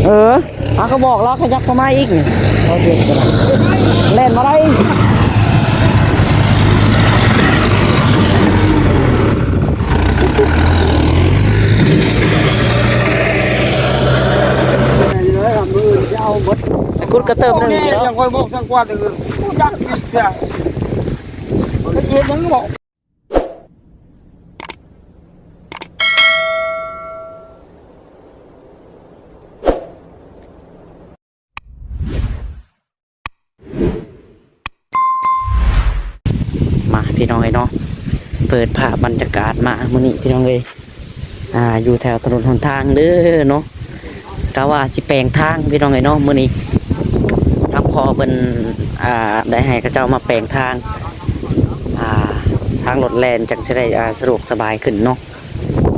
ເອີ ອາ ກະບອກລາວຂະຫຍັບເຂົ້າມາອີກນີ້ ເຂົາເຮັດກະໄດ້ ແລ່ນມາໄດ້. ຂຸດກະເຕີບໜຶ່ງ ນີ້ເນາະ ຍັງຄ່ອຍບອກສັງກວາດ ຮູ້ຈັກຜິດຊະ ເຮັດຫຍັງບອກ. ມາພີ່ນ້ອງເອີຍເນາະ ເປີດພາບບັນຍາກາດມາມື້ນີ້ພີ່ນ້ອງເອີຍ ອ່າ ຢູ່ແຖວຖະໜົນຫົນທາງເດີເນາະ ກະວ່າຊິແປງທາງພີ່ນ້ອງເອີຍເນາະ. ມື້ນີ້ທາງພໍ່ເພິ່ນ ອ່າ ໄດ້ໃຫ້ເຂົາເຈົ້າມາແປງທາງ ອ່າ ທາງລົດແລ່ນ ຈັ່ງຊິໄດ້ ອ່າ ສະດວກສະບາຍຂຶ້ນເນາະ.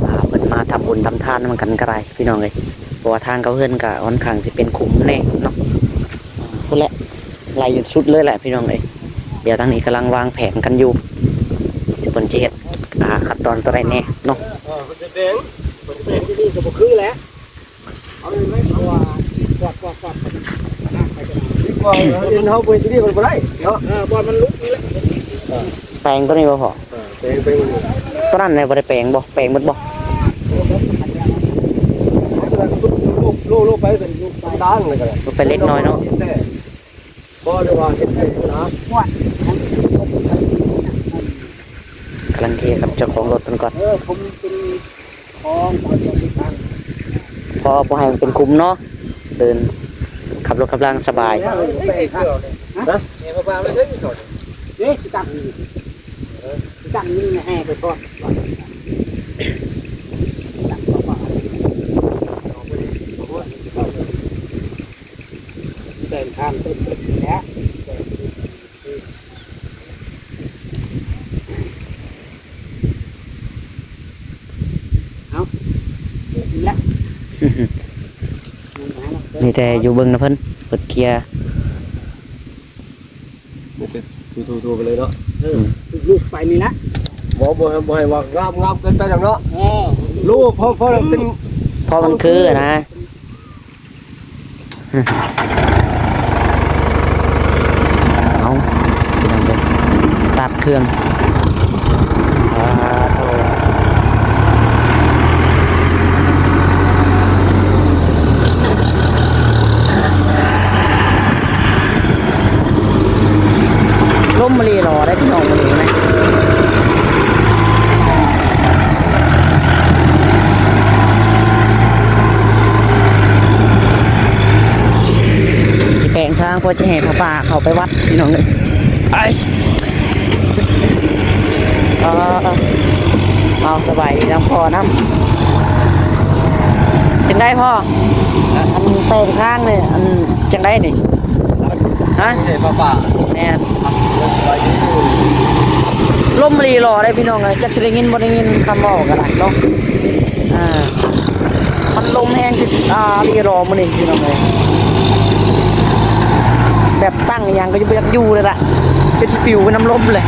ອ່າ ເພິ່ນມາທຳບຸນທຳທານນຳກັນກະໄດ້ພີ່ນ້ອງເອີຍ ເພາະວ່າທາງເຂົ້າເຮືອນກະຂ້ອນຂ້າງຊິເປັນຂຸມແນ່ເນາະ. ພຸ້ນແຫຼະ ໄລ່ຈົນສຸດເລີຍແຫຼະພີ່ນ້ອງເອີຍ. ດຽວທາງນີ້ກຳລັງວາງແຜນກັນຢູ່ ຊິເພິ່ນຊິເຮັດ ອ່າ ຂັ້ນຕອນຕົວໃດແນ່ເນາະ. ເອີ ເພິ່ນຈະແປງ ເພິ່ນຈະແປງທີ່ນີ້ກະບໍ່ຄືແຫຼະ ເອົາເລີຍ ເພາະວ່າກວາດ ກວາດ ກວາດ ກວາດ ກວາດ ເຮົາບໍ່ເຮັດທີ່ນີ້ມັນບໍ່ໄດ້ເນາະ. ເອີ ບ່ອນມັນຫຼຸດນີ້ແຫຼະ ເອີ ແປງຕົວນີ້ບໍ່ພໍ່? ເອີ ແປງ ແປງຕົວນັ້ນແຫຼະ ບໍ່ໄດ້ແປງບໍ່? ແປງໝົດບໍ່? ໂລ ໂລໄປເປັນລູກຕ່າງແລ້ວກະໄດ້ ໄປເລັກນ້ອຍເນາະ. ບໍ່ໄດ້ວ່າເຮັດໃຫ້ນະ ກຳລັງເຄຍກັບເຈົ້າຂອງລົດເພິ່ນກ່ອນ ເອີ ຜົມເປັນຂອງ ພໍບໍ່ໃຫ້ມັນເປັນຂຸມເນາະ ເດີນຂັບລົດຂັບລາງສະບາຍ. ຮະ? ເດ້ ຊິຕັ້ງ ຊິຕັ້ງຍິງໃຫ້ໄປກ່ອນ ແຕ່ງທາງຕົ້ນແລ້ວ ເອົາ ນີ້ແຫຼະ ມີແຕ່ຢູ່ເບິ່ງນຳເພິ່ນ ເພິ່ນເຄຍ ນີ້ເປັນ ຖູໆໄປເລີຍເນາະ. ເອີ ອືມ ລູບໄປນີ້ລະ ບໍ່ ບໍ່ ບໍ່ໃຫ້ວ່າງາມ ງາມເກີນໄປດອກເນາະ. ເອີ ລູບ ພໍ ພໍເປັນ ພໍມັນຄືນະ. ເອົາ ພີ່ນ້ອງເອີຍ ສະຕາດເຄື່ອງ ອ່າ ໂທ້ ລົມອີ່ຫຼີຫຼໍ່ເດ້ພີ່ນ້ອງ ມື້ນີ້ນະ. ຊິແປງທາງ ເພື່ອຈະໃຫ້ຜ້າປ່າເຂົ້າໄປວັດພີ່ນ້ອງເອີຍ. ເອົາ ເອົາ ສະບາຍດີນຳພໍ່ນຳ. ຈັ່ງໃດພໍ່? ອັນແປງທາງນີ້ ອັນຈັ່ງໃດນີ້? ຮະ? ໃຫ້ຜ້າປ່າ ແມ່ນ. ລົມອີ່ຫຼີຫຼໍ່ເດ້ພີ່ນ້ອງເອີຍ ຈັກຊິໄດ້ຍິນບໍ່ໄດ້ຍິນຄຳເວົ້າກະໄດ້ເນາະ. ອ່າ ມັນລົມແຮງ ອ່າ ອີ່ຫຼີຫຼໍ່ມື້ນີ້ພີ່ນ້ອງເອີຍ ແບບຕັ້ງອີ່ຫຍັງກະບໍ່ຢາກຢູ່ເລີຍລະ ຈົນຊິປິວໄປນຳລົມເລີຍ.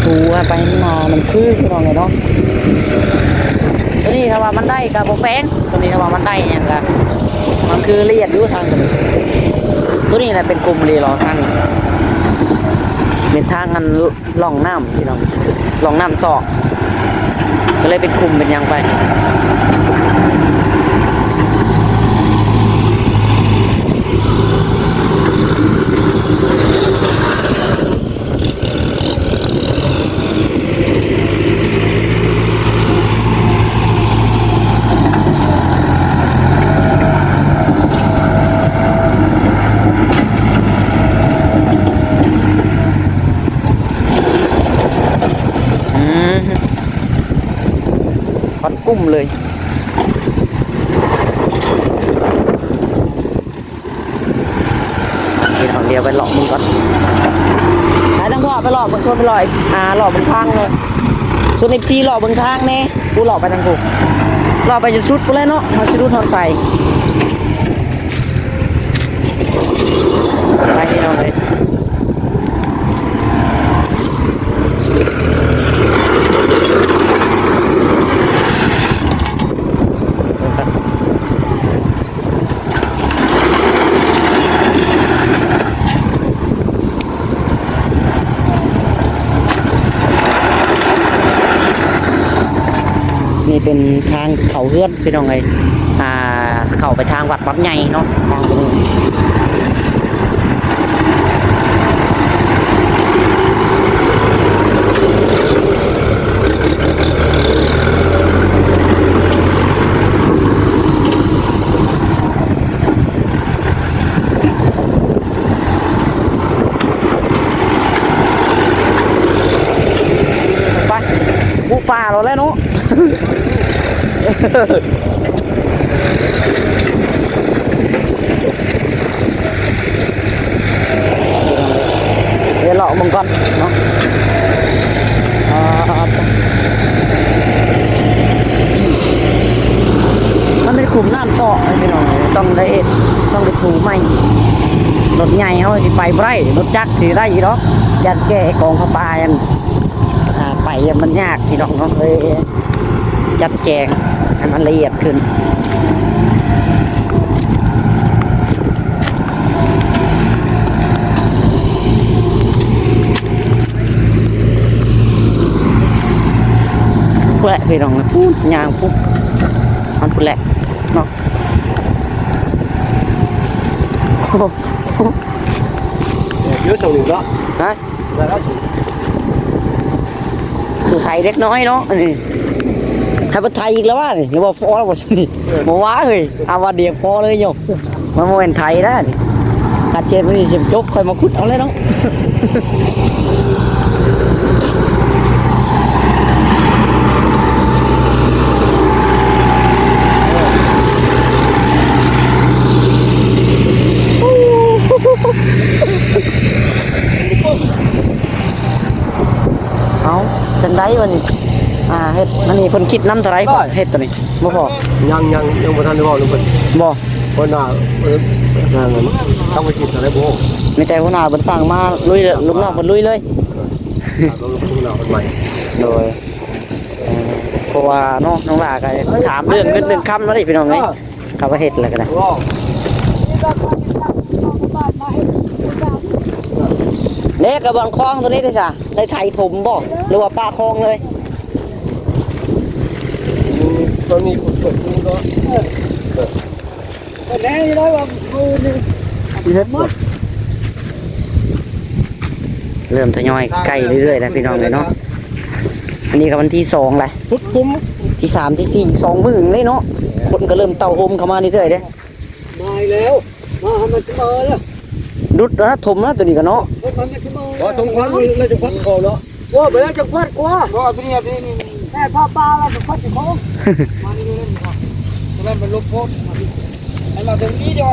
ຖູໄປມາ ມັນຄືພີ່ນ້ອງເອີຍເນາະ. ໂຕນີ້ຖ້າວ່າມັນໄດ້ກະບໍ່ແປງ ໂຕນີ້ຖ້າວ່າມັນໄດ້ຫຍັງກະ ມັນຄືລະອຽດຢູ່ທາງໂຕນີ້. ໂຕນີ້ແຫຼະເປັນຂຸມອີ່ຫຼີຫຼໍ່ທາງນີ້ ເປັນທາງອັນ ຮ່ອງນ້ຳພີ່ນ້ອງ ຮ່ອງນ້ຳຊອກ ກະເລີຍເປັນຂຸມເປັນຫຍັງໄປ. ອືມ ຄວັນກຸ້ມເລີຍ. ພີ່ນ້ອງ ດຽວໄປເລາະເບິ່ງກ່ອນ ໄປທາງພໍ່ ໄປເລາະເບິ່ງ ຊວນໄປເລາະ ອ່າ ເລາະເບິ່ງທາງເລີຍ ຊວນເອັຟຊີເລາະເບິ່ງທາງແນ່. ຜູ້ເລາະໄປທາງຜູ້ ເລາະໄປຈົນສຸດພຸ້ນແຫຼະເນາະ ເຮົາຊິຫຼຸດຮອດໃສ. ເປັນທາງເຂົ້າເຮືອນພີ່ນ້ອງເອີຍ ອ່າ ເຂົ້າໄປທາງວັດ ວັດໃຫຍ່ເນາະ ທາງຕົວນີ້. ໄປ ບຸປ່າແລ້ວແຫຼະເນາະ. ເດີນເລາະເບິ່ງກ່ອນເນາະ. ອ່າ ມັນເປັນຂຸມນ້ຳຊອກ ພີ່ນ້ອງ ຕ້ອງໄດ້ເຮັດ ຕ້ອງໄດ້ຖູໃໝ່. ລົດໃຫຍ່ເຮົາຊິໄປບໍ່ໄດ້ ລົດຈັກຊິໄດ້ຢູ່ດອກ ຢ້ານແກ່ກອງຜ້າປ່າ ຢ້ານ ອ່າ ໄປມັນຍາກພີ່ນ້ອງເນາະ ເລີຍຈັດແຈງໃຫ້ມັນລະອຽດຂຶ້ນ. ພຸ້ນແຫຼະພີ່ນ້ອງ ພຸ້ນ ຍ່າງພຸ້ນ ມັນພຸ້ນແຫຼະເນາະ. ເດີ ເອົາເນາະ ຮະ? ໄດ້ແລ້ວ ຊິໄຖເດັກນ້ອຍເນາະ ອັນນີ້ ໃຫ້ເພິ່ນໄຖອີກແລ້ວວະນີ້ ຫຼືວ່າພໍແລ້ວບໍ່ຊັ້ນນີ້? ເອີ ບໍ່ວ່າເຮີ້ຍ ເອົາວ່າດຽວພໍເລີຍໂຍມ ມັນບໍ່ແມ່ນໄຖແລ້ວນີ້ ຄັນເຈັບນີ້ຊິຈົກ ຄ່ອຍມາຂຸດເອົາແລ້ວເນາະ. ເອົາ ຈັ່ງໃດວະນີ້ ອ່າ ເຮັດ ອັນນີ້ເພິ່ນຄິດນຳເທົ່າໃດ ເອີ ເຮັດໂຕນີ້ ບໍ່ພໍ ຍັງ ຍັງ ຍັງບໍ່ທັນໄດ້ເວົ້ານຳເພິ່ນ ບໍ່ ຫົວໜ້າ ເອີ ທາງນັ້ນເຮົາໄປຄິດເທົ່າໃດບໍ່ ມີແຕ່ຫົວໜ້າເພິ່ນສັ່ງມາລຸຍ ລູກນ້ອງເພິ່ນລຸຍເລີຍ ເອີ ເອົາລູກນ້ອງເພິ່ນໄວ້ ໂດຍ ເອີ ເພາະວ່າເນາະ ນ້ອງຫຼ້າກໍຖາມເລື່ອງເງິນເລື່ອງຄຳແລ້ວເດ້ ພີ່ນ້ອງເອີຍ. ເຂົາວ່າເຮັດແລ້ວກໍໄດ້ ເດ້ ກະບອນຄອງໂຕນີ້ເດ້ຊະ ໄດ້ໄຖຖົມບໍ່ ຫຼືວ່າປະຄອງເລີຍ? ຕອນນີ້ເປີດເນາະ ເປີດແນ່ຢູ່ແລ້ວວ່າມື້ນີ້ ເລີ່ມທະຍອຍໃກ້ເລື້ອຍໆແລ້ວ ພີ່ນ້ອງເອີຍເນາະ. ອັນນີ້ກໍວັນທີສອງແລ້ວ ສຸດຂຸມ ທີສາມ ທີສີ່ ສອງມື້ເດ້ເນາະ ຄົນກໍເລີ່ມເຕົ້າໂຮມເຂົ້າມາເລື້ອຍໆເດ້. ມາອີກແລ້ວ ມາໃຫ້ມັນສະເໝີແລ້ວ ດຸດແລ້ວນະ ຖົມແລ້ວໂຕນີ້ກໍເນາະ ຖົມໃຫ້ມັນສະເໝີ ບໍ່ ສົມຄວນແລ້ວຈະຄວັດເຂົ້າເນາະ ບໍ່ ໄປແລ້ວຈະຄວັດກວ່າ ບໍ່ ໄປນີ້ ໄປນີ້ ແມ່ພາປາແລ້ວຈະຄວັດຢູ່ເຂົງ ມານີ້ເລີຍ ຈະແມ່ນມັນລົບໂພດ ໃຫ້ມາເຖິງນີ້ດຽວ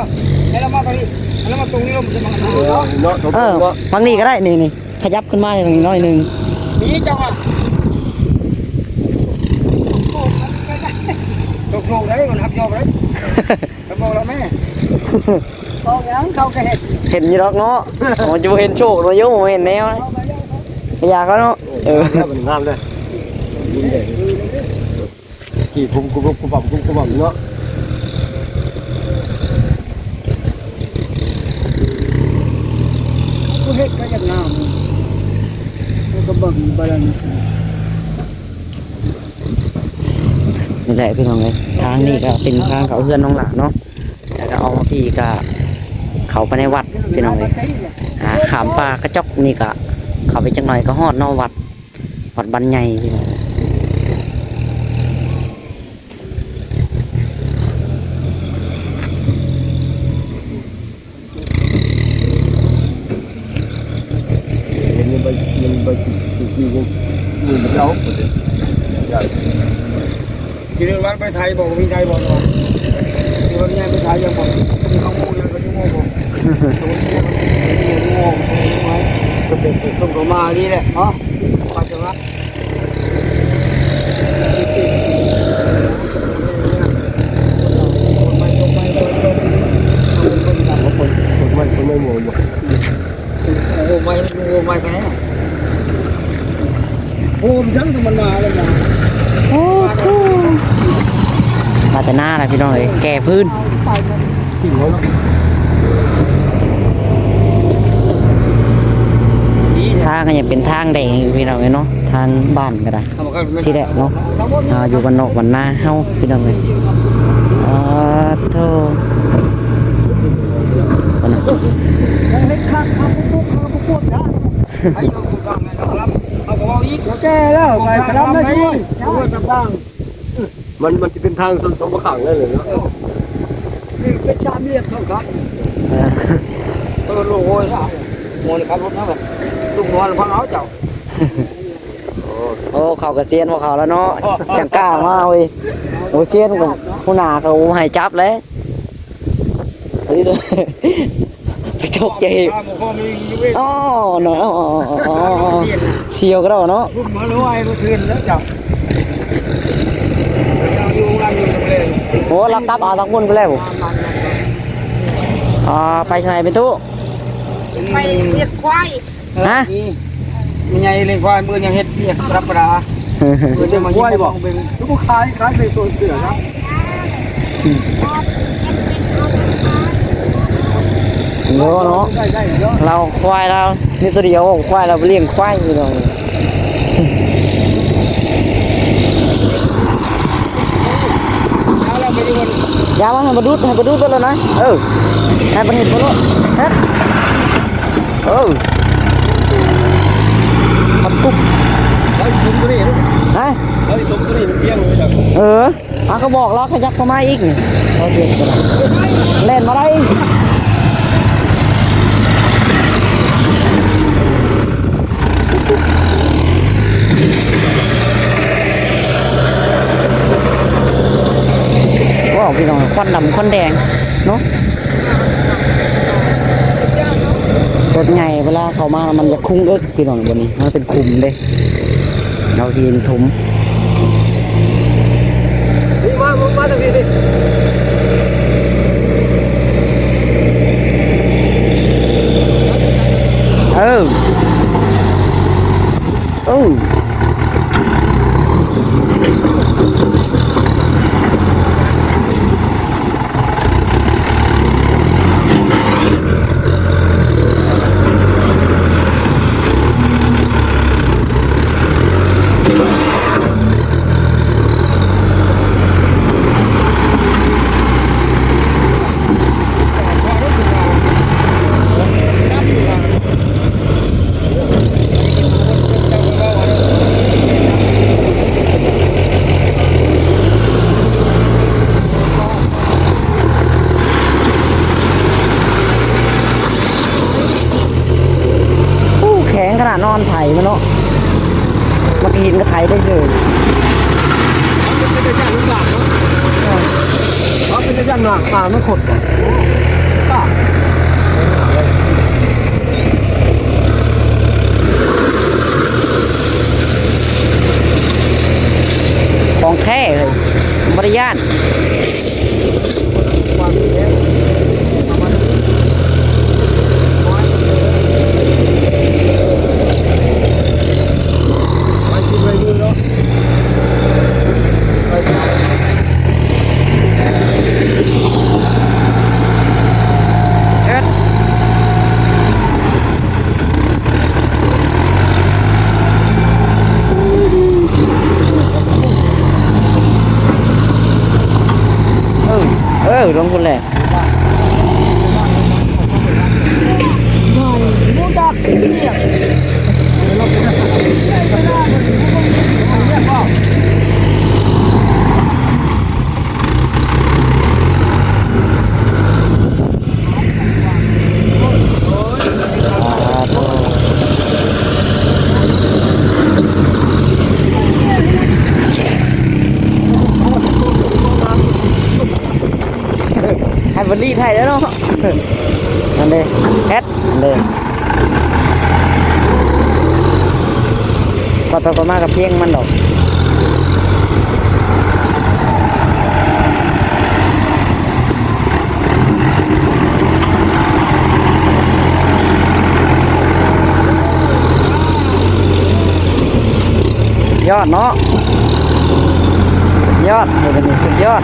ໃຫ້ລາວມາທາງນີ້ ໃຫ້ລາວມາຕົງນີ້ລົງ ເອີ ເນາະ ເອີ ຝັ່ງນີ້ກໍໄດ້ ນີ້ໆ ຂະຫຍັບຂຶ້ນມາໜ້ອຍໜຶ່ງ ນີ້ເຈົ້າວ່າ ຕົກລົງໄດ້ ມັນຮັບຍອມໄດ້ ໄປບອກລາວແມ່ ເວົ້າຫຍັງເຂົາກໍເຮັດ ເຫັນຢູ່ດອກເນາະ ມັນຈະບໍ່ເຫັນໂຊກເນາະ ໂຍມ ບໍ່ເຫັນແນວ ເຂົາກໍຢາກ ຢາກເຂົາເນາະ ເອີ ງາມແລ້ວ ງາມແລ້ວ ທີ່ຄຸມ ຄຸມ ຄຸມ ຄຸມເນາະ ຜູ້ເຮັດກໍຢາກງາມ ເຮົາກໍເບິ່ງບາລານ ນີ້ແຫຼະພີ່ນ້ອງເອີຍ ທາງນີ້ກໍເປັນທາງເຂົ້າເຮືອນນ້ອງຫຼ້າເນາະ ແລ້ວກໍອອກມາພີ້ກໍເຂົ້າໄປໃນວັດພີ່ນ້ອງເອີຍ ອ່າ ຂ້າມປ່າກະຈອກນີ້ກໍເຂົ້າໄປຈັກໜ້ອຍກໍຮອດເນາະ ວັດ ວັດບ້ານໃຫຍ່ພີ່ນ້ອງ. ເຫັນໃນໃບ ໃນໃບສີ ສີ ສີ ນີ້ ນີ້ມັນເອົາ ທີ່ເດີນວັດໄປໄທບໍ່ ມີໄທບໍ່ ທີ່ວ່າມີໄທຍັງບໍ່ ມີຂອງໝູ່ຍັງກໍຢູ່ໝູ່ບໍ່ ຕົວນີ້ມັນມີໝູ່ ຕົວນີ້ມັນ ກໍເປັນຕົວ ຕົວກໍມານີ້ແຫຼະເນາະ ວ່າຈັ່ງນັ້ນ. ໂອ້ ມາແຕ່ນານະພີ່ນ້ອງເອີຍ ແກ່ພື້ນ. ດີແທ້ ທາງກໍຍັງເປັນທາງແດງຢູ່ພີ່ນ້ອງເອີຍເນາະ ທາງບ້ານກໍໄດ້ ຊິແຫຼະເນາະ ອ່າ ຢູ່ບ້ານນອກບ້ານນາເຮົາພີ່ນ້ອງເອີຍ. ອາໂທ ເຮັດຄັກຄັກປຸກໆ ເຮົາກໍບໍ່ກວດນະ ໃຫ້ເຮົາກວດນະ ເຮົາກໍເວົ້າອີກ ແກ່ແລ້ວ ໄປສະລຳໄດ້ຊ່ວຍ ມັນ ມັນຈະເປັນທາງຊົນສອງພະຄັງນັ້ນແຫຼະເນາະ ເອີ ນີ້ເປັນຊາມແຍກສອງຂ້າງ ເອີ ໂອ້ຍ ໂອ້ຍ ໂອ້ຍ ຂັບລົດເນາະ ລູກນ້ອຍລະພັງເອົາເຈົ້າ ໂອ້ ເຂົາກະຊຽນພວກເຂົາລະເນາະ ຈັ່ງກ້າມາເວີຍ ໂອ້ ຊຽນກະຫົວໜ້າເຂົາໃຫ້ຈັບແຫຼະ ໄປຕົກໃຈອີກ ອໍ ເນາະ ສຽວກະດອກເນາະ ໂອ້ ລັກກັບເອົາທາງພຸ້ນໄປແລ້ວ ອ່າ ໄປໃສແມ່ຕູ້ ໄປເຮັດຄວາຍ ຮະ ແມ່ໃຫຍ່ລ້ຽງຄວາຍ ມື້ຍັງເຮັດວຽກທຳມະດາ ເພິ່ນຈະມາຍິງຄວາຍບໍ່ ຄືບໍ່ຂາຍ ຂາຍໃນໂຕເສືອນະ ໂອ້ເນາະ ລາວຄວາຍລາວມີຕົວດຽວ ຄວາຍລາວໄປລ້ຽງຄວາຍພີ່ນ້ອງ ຢ່າມາໃຫ້ປາດຸດ ໃຫ້ປາດຸດເບິດໂລດນະ ເອີ ໃຫ້ປາເຫັດເບິດໂລດ ເຮັດ ເອີ ປັດກຸບ ເຮົາຊິຖົມຕົວນີ້ ຮະ ເຮົາຊິຖົມຕົວນີ້ມັນພຽງເລີຍ ເອີ ອາ ກະບອກລາວຂະຫຍັບເຂົ້າມາອີກນີ້ ເຮົາເຮັດກະໄດ້ ແລ່ນມາໄດ້ ວ້າວ ພີ່ນ້ອງ ຄວັນດຳຄວັນແດງເນາະ ລົດໃຫຍ່ເວລາເຂົ້າມາມັນຈະຄຸງເອິກ ພີ່ນ້ອງ ບ່ອນນີ້ມັນເປັນຂຸມເດ້ ເອົາຫີນຖົມ ນີ້ມາ ມາ ມາທາງນີ້ດິ ເອີ ເອີ. ໂອ້ ແຂງຂະໜາດ ນອນໄຖມັນເນາະ ມັນກະຫີນກະໄຖໄດ້ເສີຍ ເປັນຕາຢ້ານ ເປັນຕາຢ້ານ ໜາກ ໜາກມັນຂົດ ຂອງແທ້ເລີຍ ບໍ່ໄດ້ຢ້ານ. ໄປກິນໄປຢູ່ເນາະ ໄປ ເອີ ເອີ ລົງພຸ້ນແຫຼະ. ໃຫ້ເພິ່ນລີດໃຫ້ແລ້ວເນາະ ນັ້ນເດ້ ແອັດ ເດີ ກອດໄປກອດມາກະພຽງມັນດອກ ຍອດເນາະ ຍອດ ເປັນສຸດຍອດ.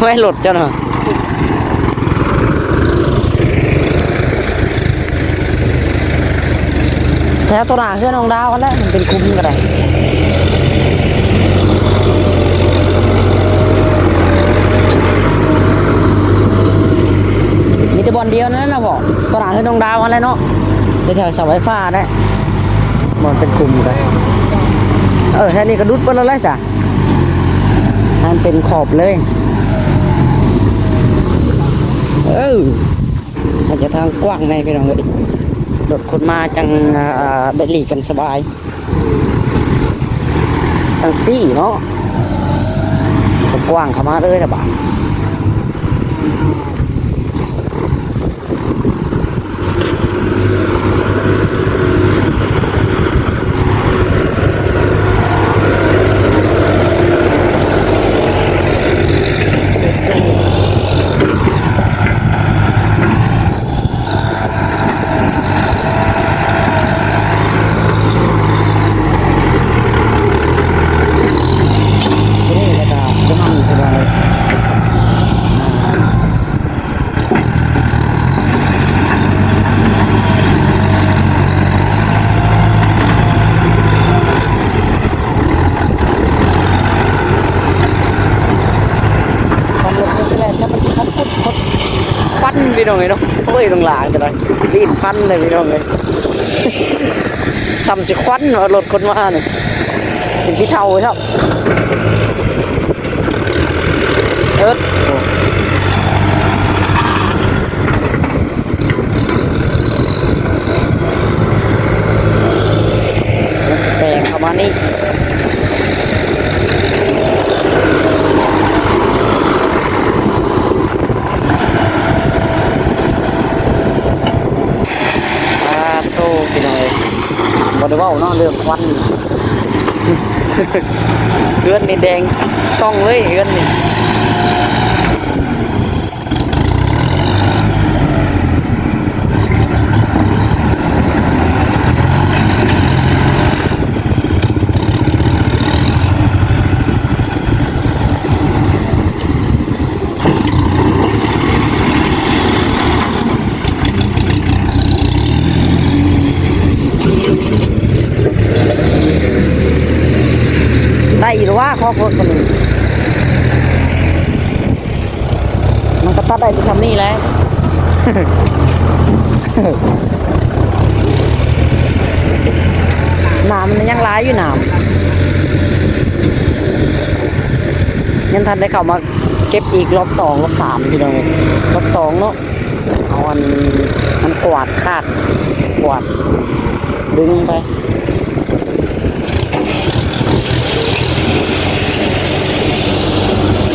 ໄວ້ລົດເຈົ້ານະ ແຖວໂຕໜ້າເຮືອນນ້ອງດາວຫັ້ນແຫຼະ ມັນເປັນຂຸມກໍໄດ້ ມີແຕ່ບ່ອນດຽວນັ້ນນະ ບໍ່ ໂຕໜ້າເຮືອນນ້ອງດາວຫັ້ນແຫຼະເນາະ ແຖວເສົາໄຟຟ້າແຫຼະ ບ່ອນເປັນຂຸມກໍໄດ້ ເອີ ແຖວນີ້ກໍດຸດເບິດແລ້ວແຫຼະຊະ ໃຫ້ມັນເປັນຂອບເລີຍ ເອີ. ມັນຈະທາງກວ້າງແນ່ພີ່ນ້ອງເອີຍ ລົດຄົນມາຈັ່ງ ອ່າ ໄດ້ຫຼີກກັນສະບາຍ ຈັ່ງຊີ້ເນາະ ກວ້າງເຂົ້າມາເລີຍລະບາດ. ສຳລັບລົດແລ່ນ ຖ້າມັນຄັນຄົດໆ ຄວັນພີ່ນ້ອງເອີຍເນາະ ໂອ້ຍ ລົງຫຼາງກໍໄດ້ ລີ້ນຄວັນເລີຍພີ່ນ້ອງເອີຍ ສ່ຳຊິຄວັນວ່າລົດຄົນມານີ້ ເປັນຂີ້ເຖົ້າແລ້ວ ເອີ ໂອ້ ແປງເຂົ້າມານີ້ ປາໂທ້ ພີ່ນ້ອງເອີຍ ບໍ່ໄດ້ເວົ້າເນາະ ເລື່ອງຄວັນ ເຮືອນນີ້ແດງຕ້ອງເລີຍ ເຮືອນນີ້. ໂ ຂອບໂພດສະໜີ ມັນກໍຕັດໄດ້ແຕ່ຊ່ຳນີ້ແຫຼະ. ໜາມມັນຍັງຫຼາຍຢູ່ ໜາມ ຍັງທັນໄດ້ເຂົ້າມາເກັບອີກລອບສອງ ລອບສາມ ພີ່ນ້ອງເອີຍ ລອບສອງເນາະ. ເອົາອັນ ມັນກວາດຄາດ ກວາດດຶງໄປ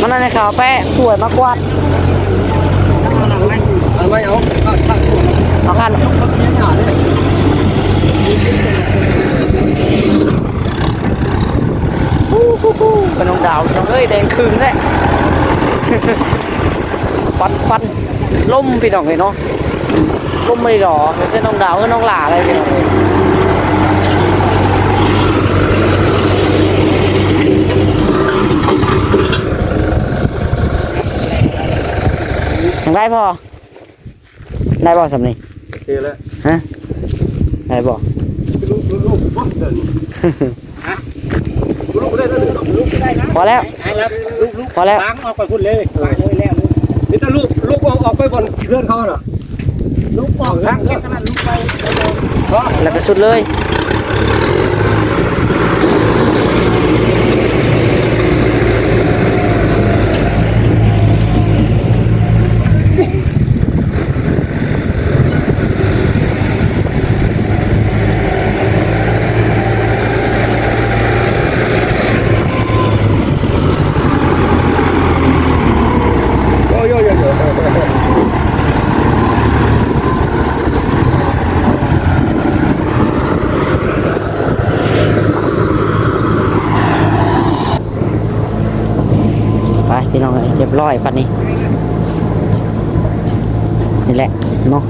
ມັນນັ້ນໃຫ້ເຂົາແປະຖ້ວຍມາກວາດ ເອົາໄວ້ ເອົາ ເອົາຄັນ ເອົາເສຍໜ້າເດ້. ອູ້ ເປັນນ້ອງດາວ ພີ່ນ້ອງເອີຍ ແດງຄຶ່ງເດ້ ຄວັນ ຄວັນ. ລົມພີ່ນ້ອງເອີຍເນາະ ລົມບໍ່ໄດ້ດອກ ເຮືອນນ້ອງດາວ ເຮືອນນ້ອງຫຼ້າເລີຍພີ່ນ້ອງເອີຍ. ຈັ່ງໃດພໍ່ ໄດ້ບໍ່ຊ່ຳນີ້? ໂອເຄແລ້ວ ຮະ ໄດ້ບໍ່? ລູກ ລູກ ລູກ ລູກ ເດີນ ຮະ ລູກໄດ້ແລ້ວ ລູກໄດ້ນະ ພໍແລ້ວ ໄດ້ແລ້ວ ລູກ ລູກ ພໍແລ້ວ ວາງອອກໄປພຸ້ນເລີຍ ວາງເລີຍແລ້ວ ມີແຕ່ລູກ ລູກອອກ ອອກໄປບ່ອນເຮືອນເຂົານະ ລູກອອກທາງເຂດນັ້ນ ລູກໄປ ແລ້ວກໍສຸດເລີຍ. ໄປພີ່ນ້ອງເອີຍ ຮຽບຮ້ອຍປານນີ້ ນີ້ແຫຼະເນາະ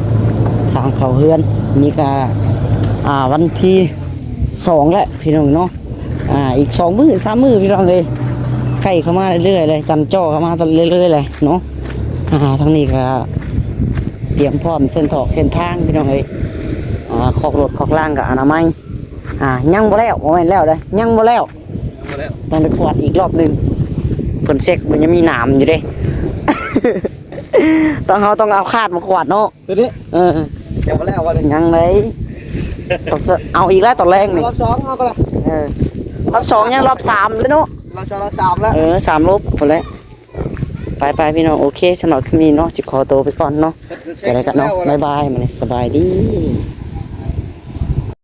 ທາງເຂົ້າເຮືອນ ນີ້ກະ ອ່າ ວັນທີສອງແລ້ວພີ່ນ້ອງເນາະ ອ່າ ອີກສອງມື້ສາມມື້ພີ່ນ້ອງເອີຍ ໃກ້ເຂົ້າມາເລື້ອຍໆເລີຍ ຈັນຈໍ່ເຂົ້າມາເລື້ອຍໆເລີຍເນາະ. ອ່າ ທາງນີ້ກະຕຽມພ້ອມເສັ້ນຖອກເສັ້ນທາງພີ່ນ້ອງເອີຍ ອ່າ ຄອກລົດຄອກລາງກະອະນາໄມ ອ່າ ຍັງບໍ່ແລ້ວ ບໍ່ແມ່ນແລ້ວເດ້ ຍັງບໍ່ແລ້ວ ຍັງບໍ່ແລ້ວ ຕ້ອງໄປກວາດອີກລອບໜຶ່ງ ເພິ່ນເຊັກມັນຍັງມີໜາມຢູ່ເດ້ ຕ້ອງ ເຮົາຕ້ອງເອົາຄາດມາກວາດເນາະ ຕົວນີ້ ເອີ ຍັງບໍ່ແລ້ວບໍ່ນີ້ ຍັງເລີຍ ຕ້ອງເອົາອີກແລ້ວຕອນແລງນີ້ ລອບສອງເອົາກໍໄດ້ ເອີ ລອບສອງຍັງ ລອບສາມແລ້ວເນາະ ລອບສອງ ລອບສາມແລ້ວ ເອີ ສາມລອບພຸ້ນແຫຼະ. ໄປໆ ພີ່ນ້ອງ ໂອເຄ ສຳລັບຄລິບນີ້ເນາະ ຊິຂໍໂຕໄປກ່ອນເນາະ ຈັ່ງໃດກໍເນາະ ບາຍບາຍ ມື້ນີ້ສະບາຍດີ.